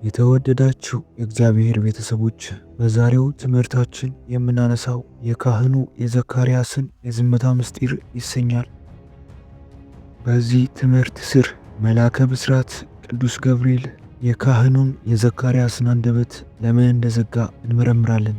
የተወደዳችሁ የእግዚአብሔር ቤተሰቦች፣ በዛሬው ትምህርታችን የምናነሳው የካህኑ የዘካርያስን የዝምታ ምስጢር ይሰኛል። በዚህ ትምህርት ስር መልአከ ብስራት ቅዱስ ገብርኤል የካህኑን የዘካርያስን አንደበት ለምን እንደዘጋ እንመረምራለን።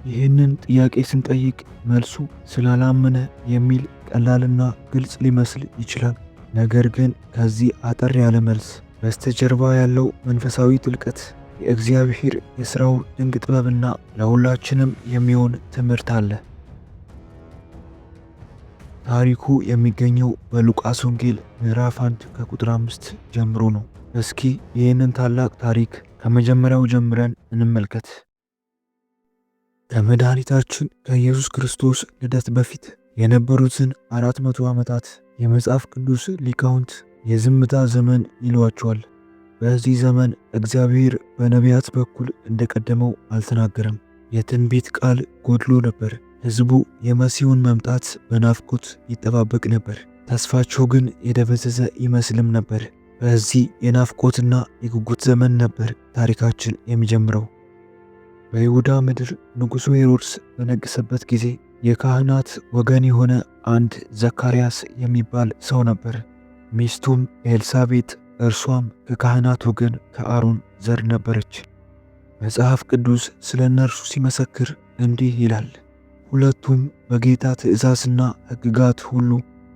ይህንን ጥያቄ ስንጠይቅ መልሱ ስላላመነ የሚል ቀላልና ግልጽ ሊመስል ይችላል። ነገር ግን ከዚህ አጠር ያለ መልስ በስተጀርባ ያለው መንፈሳዊ ጥልቀት፣ የእግዚአብሔር የሥራው ድንቅ ጥበብና ለሁላችንም የሚሆን ትምህርት አለ። ታሪኩ የሚገኘው በሉቃስ ወንጌል ምዕራፍ 1 ከቁጥር 5 ጀምሮ ነው። እስኪ ይህንን ታላቅ ታሪክ ከመጀመሪያው ጀምረን እንመልከት። ከመድኃኒታችን ከኢየሱስ ክርስቶስ ልደት በፊት የነበሩትን 400 ዓመታት የመጽሐፍ ቅዱስ ሊቃውንት የዝምታ ዘመን ይሏቸዋል። በዚህ ዘመን እግዚአብሔር በነቢያት በኩል እንደቀደመው አልተናገረም። የትንቢት ቃል ጎድሎ ነበር። ሕዝቡ የመሲሁን መምጣት በናፍቆት ይጠባበቅ ነበር። ተስፋቸው ግን የደበዘዘ ይመስልም ነበር። በዚህ የናፍቆትና የጉጉት ዘመን ነበር ታሪካችን የሚጀምረው። በይሁዳ ምድር ንጉሡ ሄሮድስ በነገሰበት ጊዜ የካህናት ወገን የሆነ አንድ ዘካርያስ የሚባል ሰው ነበር። ሚስቱም ኤልሳቤጥ፣ እርሷም ከካህናት ወገን ከአሮን ዘር ነበረች። መጽሐፍ ቅዱስ ስለ እነርሱ ሲመሰክር እንዲህ ይላል፣ ሁለቱም በጌታ ትእዛዝና ሕግጋት ሁሉ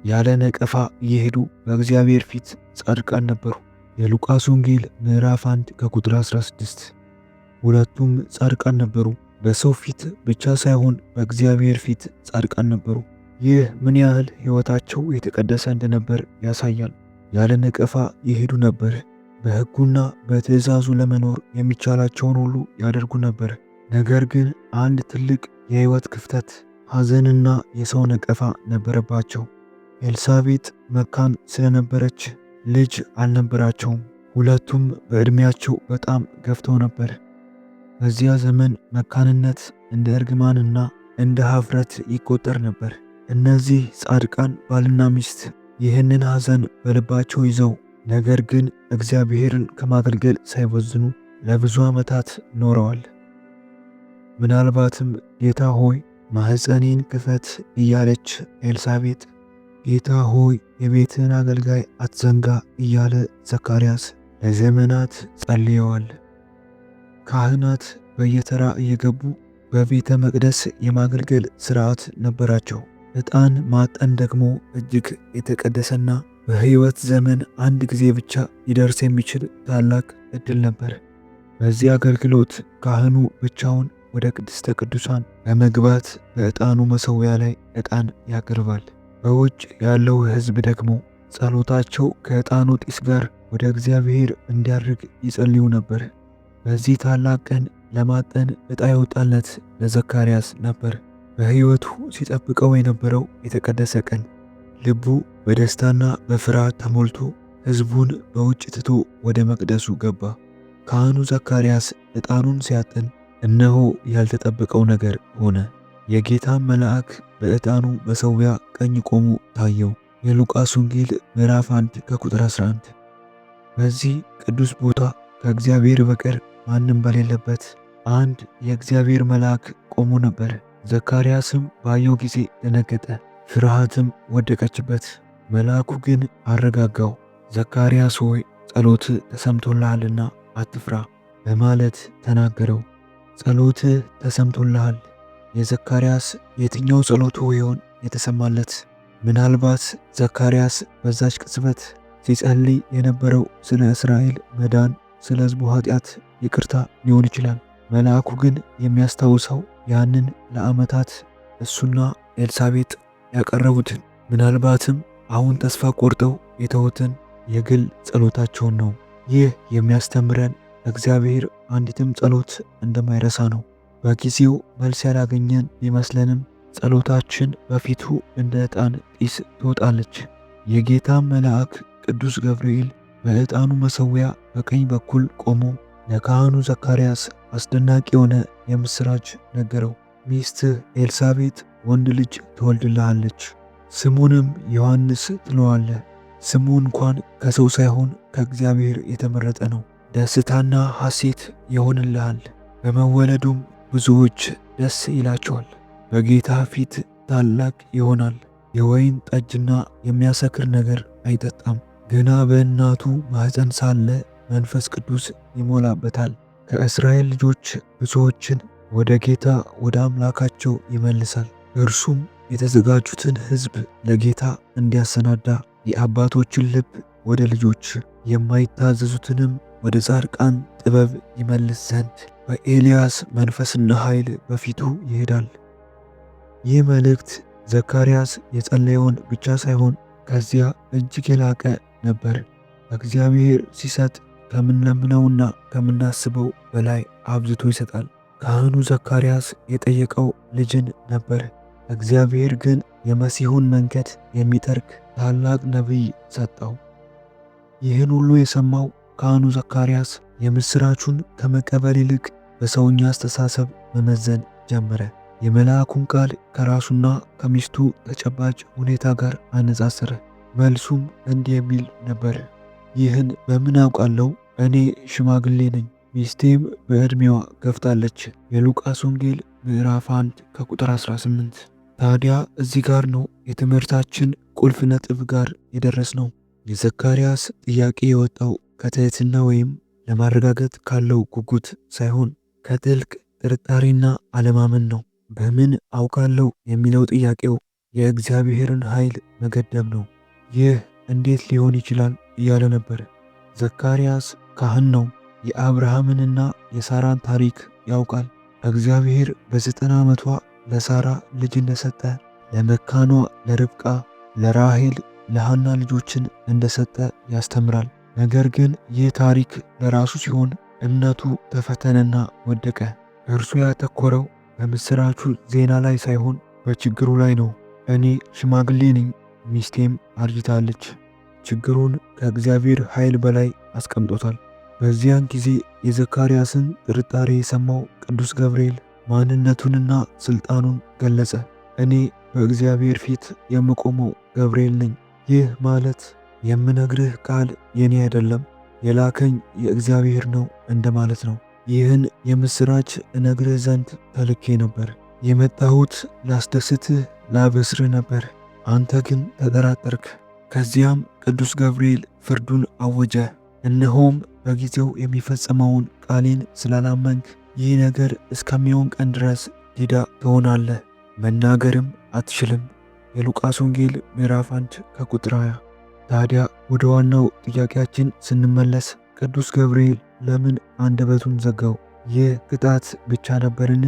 ያለ ነቀፋ እየሄዱ በእግዚአብሔር ፊት ጻድቃን ነበሩ። የሉቃስ ወንጌል ምዕራፍ 1 ከቁጥር 16። ሁለቱም ጻድቃን ነበሩ። በሰው ፊት ብቻ ሳይሆን በእግዚአብሔር ፊት ጻድቃን ነበሩ። ይህ ምን ያህል ሕይወታቸው የተቀደሰ እንደነበር ያሳያል። ያለ ነቀፋ ይሄዱ ነበር። በሕጉና በትእዛዙ ለመኖር የሚቻላቸውን ሁሉ ያደርጉ ነበር። ነገር ግን አንድ ትልቅ የሕይወት ክፍተት፣ ሐዘንና የሰው ነቀፋ ነበረባቸው። ኤልሳቤጥ መካን ስለነበረች ልጅ አልነበራቸውም። ሁለቱም በዕድሜያቸው በጣም ገፍተው ነበር። በዚያ ዘመን መካንነት እንደ እርግማንና እንደ ኀፍረት ይቆጠር ነበር። እነዚህ ጻድቃን ባልና ሚስት ይህንን ሐዘን በልባቸው ይዘው ነገር ግን እግዚአብሔርን ከማገልገል ሳይቦዝኑ ለብዙ ዓመታት ኖረዋል። ምናልባትም ጌታ ሆይ ማኅፀኔን ክፈት እያለች ኤልሳቤጥ፣ ጌታ ሆይ የቤትህን አገልጋይ አትዘንጋ እያለ ዘካርያስ ለዘመናት ጸልየዋል። ካህናት በየተራ እየገቡ በቤተ መቅደስ የማገልገል ሥርዓት ነበራቸው። ዕጣን ማጠን ደግሞ እጅግ የተቀደሰና በሕይወት ዘመን አንድ ጊዜ ብቻ ሊደርስ የሚችል ታላቅ ዕድል ነበር። በዚህ አገልግሎት ካህኑ ብቻውን ወደ ቅድስተ ቅዱሳን በመግባት በዕጣኑ መሠዊያ ላይ ዕጣን ያቀርባል። በውጭ ያለው ሕዝብ ደግሞ ጸሎታቸው ከዕጣኑ ጢስ ጋር ወደ እግዚአብሔር እንዲያርግ ይጸልዩ ነበር። በዚህ ታላቅ ቀን ለማጠን ዕጣ የወጣለት ለዘካርያስ ነበር። በሕይወቱ ሲጠብቀው የነበረው የተቀደሰ ቀን። ልቡ በደስታና በፍርሃት ተሞልቶ ሕዝቡን በውጭ ትቶ ወደ መቅደሱ ገባ። ካህኑ ዘካርያስ ዕጣኑን ሲያጥን እነሆ ያልተጠበቀው ነገር ሆነ። የጌታን መልአክ በዕጣኑ መሠዊያ ቀኝ ቆሞ ታየው። የሉቃስ ወንጌል ምዕራፍ 1 ከቁጥር 11። በዚህ ቅዱስ ቦታ ከእግዚአብሔር በቀር ማንም በሌለበት አንድ የእግዚአብሔር መልአክ ቆሞ ነበር። ዘካርያስም ባየው ጊዜ ደነገጠ፣ ፍርሃትም ወደቀችበት። መልአኩ ግን አረጋጋው። ዘካርያስ ሆይ ጸሎት ተሰምቶልሃልና አትፍራ በማለት ተናገረው። ጸሎትህ ተሰምቶልሃል። የዘካርያስ የትኛው ጸሎቱ ይሆን የተሰማለት? ምናልባት ዘካርያስ በዛች ቅጽበት ሲጸልይ የነበረው ስለ እስራኤል መዳን፣ ስለ ሕዝቡ ኃጢአት ይቅርታ ሊሆን ይችላል። መልአኩ ግን የሚያስታውሰው ያንን ለዓመታት እሱና ኤልሳቤጥ ያቀረቡትን ምናልባትም አሁን ተስፋ ቆርጠው የተዉትን የግል ጸሎታቸውን ነው። ይህ የሚያስተምረን እግዚአብሔር አንዲትም ጸሎት እንደማይረሳ ነው። በጊዜው መልስ ያላገኘን ቢመስለንም ጸሎታችን በፊቱ እንደ ዕጣን ጢስ ትወጣለች። የጌታም መልአክ ቅዱስ ገብርኤል በዕጣኑ መሠዊያ በቀኝ በኩል ቆሞ ለካህኑ ዘካርያስ አስደናቂ የሆነ የምሥራች ነገረው። ሚስትህ ኤልሳቤጥ ወንድ ልጅ ትወልድልሃለች፣ ስሙንም ዮሐንስ ትለዋለህ። ስሙ እንኳን ከሰው ሳይሆን ከእግዚአብሔር የተመረጠ ነው። ደስታና ሐሴት ይሆንልሃል፣ በመወለዱም ብዙዎች ደስ ይላቸዋል። በጌታ ፊት ታላቅ ይሆናል። የወይን ጠጅና የሚያሰክር ነገር አይጠጣም። ገና በእናቱ ማኅፀን ሳለ መንፈስ ቅዱስ ይሞላበታል። ከእስራኤል ልጆች ብዙዎችን ወደ ጌታ ወደ አምላካቸው ይመልሳል። እርሱም የተዘጋጁትን ሕዝብ ለጌታ እንዲያሰናዳ የአባቶችን ልብ ወደ ልጆች የማይታዘዙትንም ወደ ጻድቃን ጥበብ ይመልስ ዘንድ በኤልያስ መንፈስና ኃይል በፊቱ ይሄዳል። ይህ መልእክት ዘካርያስ የጸለየውን ብቻ ሳይሆን ከዚያ እጅግ የላቀ ነበር። እግዚአብሔር ሲሰጥ ከምንለምነውና ከምናስበው በላይ አብዝቶ ይሰጣል። ካህኑ ዘካርያስ የጠየቀው ልጅን ነበር። እግዚአብሔር ግን የመሲሁን መንገድ የሚጠርግ ታላቅ ነቢይ ሰጠው። ይህን ሁሉ የሰማው ካህኑ ዘካርያስ የምሥራቹን ከመቀበል ይልቅ በሰውኛ አስተሳሰብ መመዘን ጀመረ። የመልአኩን ቃል ከራሱና ከሚስቱ ተጨባጭ ሁኔታ ጋር አነጻጸረ። መልሱም እንዲህ የሚል ነበር፦ ይህን በምን አውቃለሁ? እኔ ሽማግሌ ነኝ፣ ሚስቴም በዕድሜዋ ገፍታለች። የሉቃስ ወንጌል ምዕራፍ 1 ከቁጥር 18። ታዲያ እዚህ ጋር ነው የትምህርታችን ቁልፍ ነጥብ ጋር የደረስነው። የዘካርያስ ጥያቄ የወጣው ከትህትና ወይም ለማረጋገጥ ካለው ጉጉት ሳይሆን ከጥልቅ ጥርጣሬና አለማመን ነው። በምን አውቃለሁ የሚለው ጥያቄው የእግዚአብሔርን ኃይል መገደብ ነው። ይህ እንዴት ሊሆን ይችላል እያለ ነበር። ዘካርያስ ካህን ነው። የአብርሃምንና የሳራን ታሪክ ያውቃል። እግዚአብሔር በ90 ዓመቷ ለሳራ ልጅ እንደሰጠ፣ ለመካኗ ለርብቃ፣ ለራሄል፣ ለሐና ልጆችን እንደሰጠ ያስተምራል። ነገር ግን ይህ ታሪክ ለራሱ ሲሆን እምነቱ ተፈተነና ወደቀ። እርሱ ያተኮረው በምስራቹ ዜና ላይ ሳይሆን በችግሩ ላይ ነው። እኔ ሽማግሌ ነኝ፣ ሚስቴም አርጅታለች። ችግሩን ከእግዚአብሔር ኃይል በላይ አስቀምጦታል። በዚያን ጊዜ የዘካርያስን ጥርጣሬ የሰማው ቅዱስ ገብርኤል ማንነቱንና ስልጣኑን ገለጸ። እኔ በእግዚአብሔር ፊት የምቆመው ገብርኤል ነኝ። ይህ ማለት የምነግርህ ቃል የኔ አይደለም፣ የላከኝ የእግዚአብሔር ነው እንደማለት ነው። ይህን የምስራች እነግርህ ዘንድ ተልኬ ነበር። የመጣሁት ላስደስትህ፣ ላበስርህ ነበር። አንተ ግን ተጠራጠርክ። ከዚያም ቅዱስ ገብርኤል ፍርዱን አወጀ። እነሆም በጊዜው የሚፈጸመውን ቃሌን ስላላመንክ ይህ ነገር እስከሚሆን ቀን ድረስ ዲዳ ትሆናለህ፣ መናገርም አትችልም። የሉቃስ ወንጌል ምዕራፍ 1 ከቁጥር 20። ታዲያ ወደ ዋናው ጥያቄያችን ስንመለስ ቅዱስ ገብርኤል ለምን አንደበቱን ዘጋው? ይህ ቅጣት ብቻ ነበርን?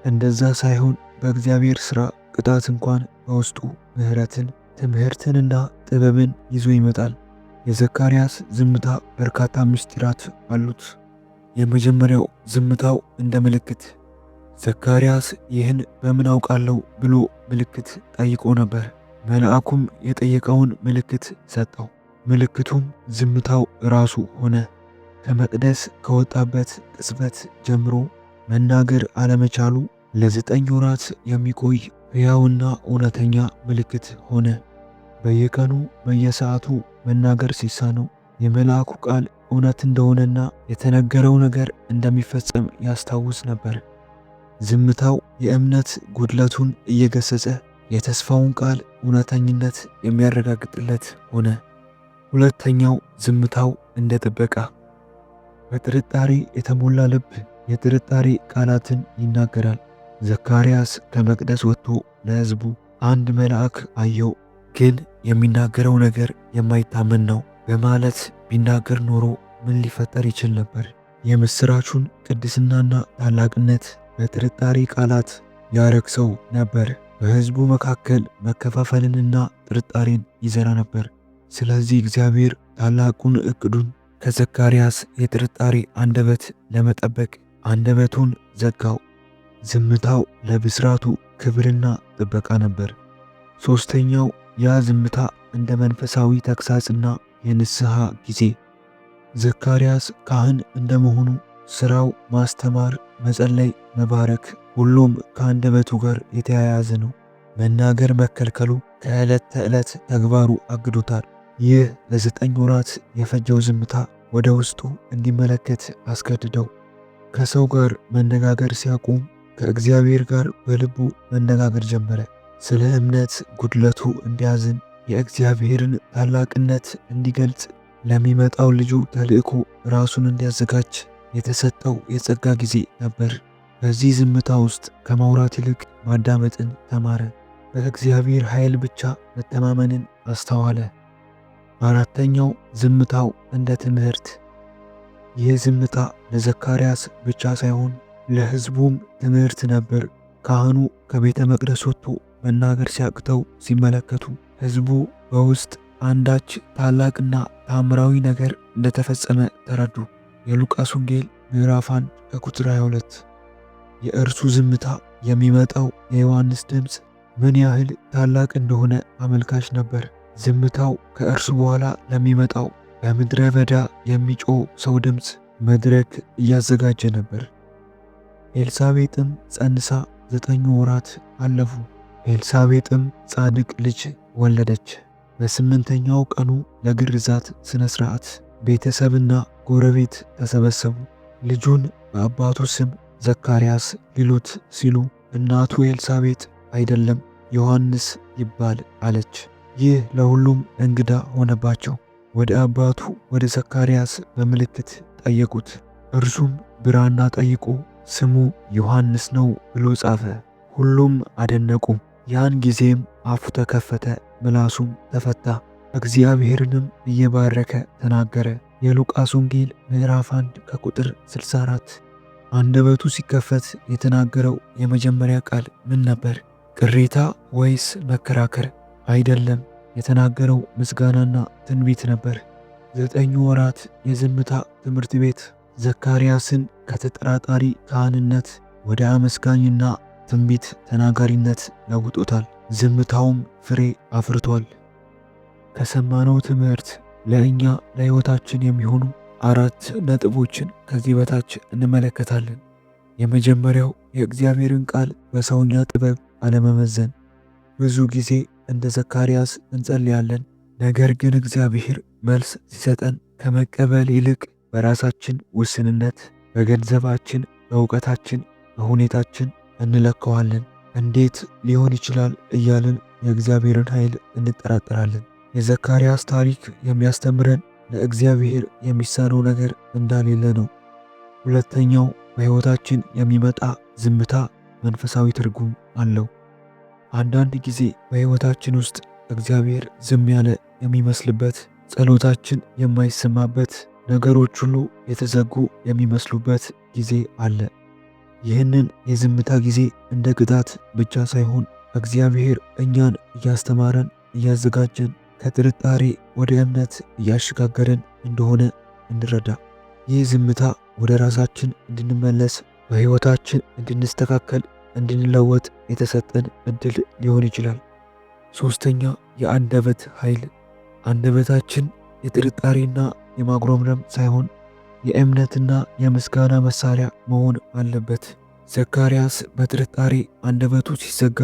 እንደዛ ሳይሆን በእግዚአብሔር ሥራ ቅጣት እንኳን በውስጡ ምሕረትን፣ ትምህርትንና ጥበብን ይዞ ይመጣል። የዘካርያስ ዝምታ በርካታ ምስጢራት አሉት። የመጀመሪያው ዝምታው እንደ ምልክት። ዘካርያስ ይህን በምን አውቃለሁ ብሎ ምልክት ጠይቆ ነበር። መልአኩም የጠየቀውን ምልክት ሰጠው። ምልክቱም ዝምታው ራሱ ሆነ። ከመቅደስ ከወጣበት ቅጽበት ጀምሮ መናገር አለመቻሉ ለ9 ወራት የሚቆይ ሕያውና እውነተኛ ምልክት ሆነ። በየቀኑ በየሰዓቱ መናገር ሲሳነው የመልአኩ ቃል እውነት እንደሆነና የተነገረው ነገር እንደሚፈጸም ያስታውስ ነበር። ዝምታው የእምነት ጉድለቱን እየገሰጸ የተስፋውን ቃል እውነተኝነት የሚያረጋግጥለት ሆነ። ሁለተኛው ዝምታው እንደ ጥበቃ። በጥርጣሬ የተሞላ ልብ የጥርጣሬ ቃላትን ይናገራል። ዘካርያስ ከመቅደስ ወጥቶ ለሕዝቡ አንድ መልአክ አየው፣ ግን የሚናገረው ነገር የማይታመን ነው በማለት ቢናገር ኖሮ ምን ሊፈጠር ይችል ነበር? የምስራቹን ቅድስናና ታላቅነት በጥርጣሬ ቃላት ያረክሰው ነበር። በሕዝቡ መካከል መከፋፈልንና ጥርጣሬን ይዘራ ነበር። ስለዚህ እግዚአብሔር ታላቁን እቅዱን ከዘካርያስ የጥርጣሬ አንደበት ለመጠበቅ አንደበቱን ዘጋው። ዝምታው ለብስራቱ ክብርና ጥበቃ ነበር። ሦስተኛው ያ ዝምታ እንደ መንፈሳዊ ተግሳጽና የንስሐ ጊዜ። ዘካርያስ ካህን እንደመሆኑ ሥራው ማስተማር፣ መጸለይ፣ መባረክ ሁሉም ከአንደበቱ ጋር የተያያዘ ነው። መናገር መከልከሉ ከዕለት ተዕለት ተግባሩ አግዶታል። ይህ ለ9 ወራት የፈጀው ዝምታ ወደ ውስጡ እንዲመለከት አስገድደው። ከሰው ጋር መነጋገር ሲያቆም ከእግዚአብሔር ጋር በልቡ መነጋገር ጀመረ። ስለ እምነት ጉድለቱ እንዲያዝን፣ የእግዚአብሔርን ታላቅነት እንዲገልጽ፣ ለሚመጣው ልጁ ተልእኮ ራሱን እንዲያዘጋጅ የተሰጠው የጸጋ ጊዜ ነበር። በዚህ ዝምታ ውስጥ ከማውራት ይልቅ ማዳመጥን ተማረ። በእግዚአብሔር ኃይል ብቻ መተማመንን አስተዋለ። አራተኛው፣ ዝምታው እንደ ትምህርት። ይህ ዝምታ ለዘካርያስ ብቻ ሳይሆን ለሕዝቡም ትምህርት ነበር። ካህኑ ከቤተ መቅደስ ወጥቶ መናገር ሲያቅተው ሲመለከቱ ሕዝቡ በውስጥ አንዳች ታላቅና ታምራዊ ነገር እንደተፈጸመ ተረዱ። የሉቃስ ወንጌል ምዕራፍ 1 ከቁጥር 22። የእርሱ ዝምታ የሚመጣው የዮሐንስ ድምፅ ምን ያህል ታላቅ እንደሆነ አመልካች ነበር። ዝምታው ከእርሱ በኋላ ለሚመጣው በምድረ በዳ የሚጮህ ሰው ድምፅ መድረክ እያዘጋጀ ነበር። ኤልሳቤጥም ጸንሳ 9 ወራት አለፉ። ኤልሳቤጥም ጻድቅ ልጅ ወለደች። በስምንተኛው ቀኑ ለግርዛት ሥነ ሥርዓት ቤተሰብና ጎረቤት ተሰበሰቡ። ልጁን በአባቱ ስም ዘካርያስ ሊሉት ሲሉ እናቱ ኤልሳቤጥ አይደለም፣ ዮሐንስ ይባል አለች። ይህ ለሁሉም እንግዳ ሆነባቸው። ወደ አባቱ ወደ ዘካርያስ በምልክት ጠየቁት። እርሱም ብራና ጠይቆ ስሙ ዮሐንስ ነው ብሎ ጻፈ። ሁሉም አደነቁ። ያን ጊዜም አፉ ተከፈተ፣ ምላሱም ተፈታ፣ እግዚአብሔርንም እየባረከ ተናገረ። የሉቃስ ወንጌል ምዕራፍ 1 ከቁጥር 64። አንደበቱ ሲከፈት የተናገረው የመጀመሪያ ቃል ምን ነበር? ቅሬታ ወይስ መከራከር? አይደለም። የተናገረው ምስጋናና ትንቢት ነበር። 9 ወራት የዝምታ ትምህርት ቤት ዘካርያስን ከተጠራጣሪ ካህንነት ወደ አመስጋኝና ትንቢት ተናጋሪነት ለውጦታል። ዝምታውም ፍሬ አፍርቷል። ከሰማነው ትምህርት ለእኛ ለሕይወታችን የሚሆኑ አራት ነጥቦችን ከዚህ በታች እንመለከታለን። የመጀመሪያው የእግዚአብሔርን ቃል በሰውኛ ጥበብ አለመመዘን። ብዙ ጊዜ እንደ ዘካርያስ እንጸልያለን። ነገር ግን እግዚአብሔር መልስ ሲሰጠን ከመቀበል ይልቅ በራሳችን ውስንነት፣ በገንዘባችን፣ በእውቀታችን፣ በሁኔታችን እንለካዋለን። እንዴት ሊሆን ይችላል እያልን የእግዚአብሔርን ኃይል እንጠራጠራለን። የዘካርያስ ታሪክ የሚያስተምረን ለእግዚአብሔር የሚሳነው ነገር እንዳሌለ ነው። ሁለተኛው፣ በሕይወታችን የሚመጣ ዝምታ መንፈሳዊ ትርጉም አለው። አንዳንድ ጊዜ በሕይወታችን ውስጥ እግዚአብሔር ዝም ያለ የሚመስልበት፣ ጸሎታችን የማይሰማበት፣ ነገሮች ሁሉ የተዘጉ የሚመስሉበት ጊዜ አለ። ይህንን የዝምታ ጊዜ እንደ ቅጣት ብቻ ሳይሆን እግዚአብሔር እኛን እያስተማረን፣ እያዘጋጀን፣ ከጥርጣሬ ወደ እምነት እያሸጋገረን እንደሆነ እንረዳ። ይህ ዝምታ ወደ ራሳችን እንድንመለስ፣ በሕይወታችን እንድንስተካከል፣ እንድንለወጥ የተሰጠን እድል ሊሆን ይችላል። ሶስተኛ፣ የአንደበት ኃይል። አንደበታችን የጥርጣሬና የማጉረምረም ሳይሆን የእምነትና የምስጋና መሳሪያ መሆን አለበት። ዘካርያስ በጥርጣሬ አንደበቱ ሲዘጋ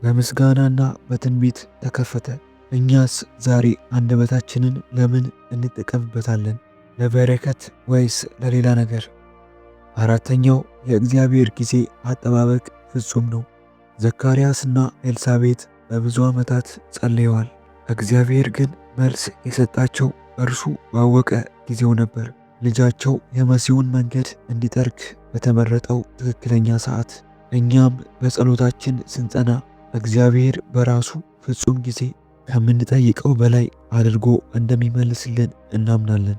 በምስጋናና በትንቢት ተከፈተ። እኛስ ዛሬ አንደበታችንን ለምን እንጠቀምበታለን? ለበረከት ወይስ ለሌላ ነገር? አራተኛው፣ የእግዚአብሔር ጊዜ አጠባበቅ ፍጹም ነው። ዘካርያስና ኤልሳቤጥ በብዙ ዓመታት ጸልየዋል። እግዚአብሔር ግን መልስ የሰጣቸው እርሱ ባወቀ ጊዜው ነበር። ልጃቸው የመሲሁን መንገድ እንዲጠርግ በተመረጠው ትክክለኛ ሰዓት። እኛም በጸሎታችን ስንጸና እግዚአብሔር በራሱ ፍጹም ጊዜ ከምንጠይቀው በላይ አድርጎ እንደሚመልስልን እናምናለን።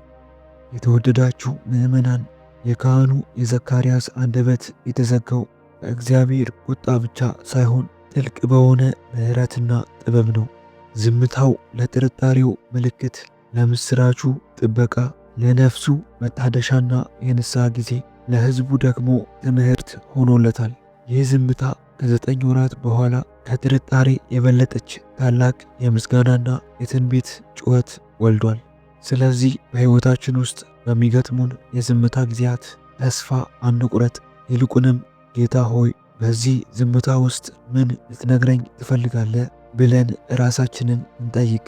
የተወደዳችሁ ምዕመናን፣ የካህኑ የዘካርያስ አንደበት የተዘጋው በእግዚአብሔር ቁጣ ብቻ ሳይሆን ጥልቅ በሆነ ምሕረትና ጥበብ ነው። ዝምታው ለጥርጣሬው ምልክት፣ ለምስራቹ ጥበቃ፣ ለነፍሱ መታደሻና የንስሐ ጊዜ፣ ለሕዝቡ ደግሞ ትምህርት ሆኖለታል። ይህ ዝምታ ከ9 ወራት በኋላ ከጥርጣሬ የበለጠች ታላቅ የምስጋናና የትንቢት ጩኸት ወልዷል። ስለዚህ በሕይወታችን ውስጥ በሚገጥሙን የዝምታ ጊዜያት ተስፋ አንቁረጥ። ይልቁንም ጌታ ሆይ በዚህ ዝምታ ውስጥ ምን ልትነግረኝ ትፈልጋለህ ብለን ራሳችንን እንጠይቅ።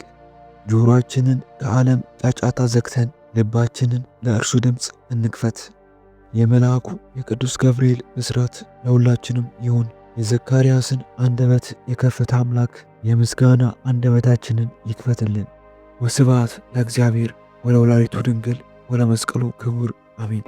ጆሮአችንን ከዓለም ጫጫታ ዘግተን ልባችንን ለእርሱ ድምፅ እንክፈት። የመልአኩ የቅዱስ ገብርኤል ብስራት ለሁላችንም ይሁን። የዘካርያስን አንደበት የከፈተ አምላክ የምስጋና አንደበታችንን ይክፈትልን። ወስብሐት ለእግዚአብሔር ወለወላዲቱ ድንግል ወለመስቀሉ ክቡር አሜን።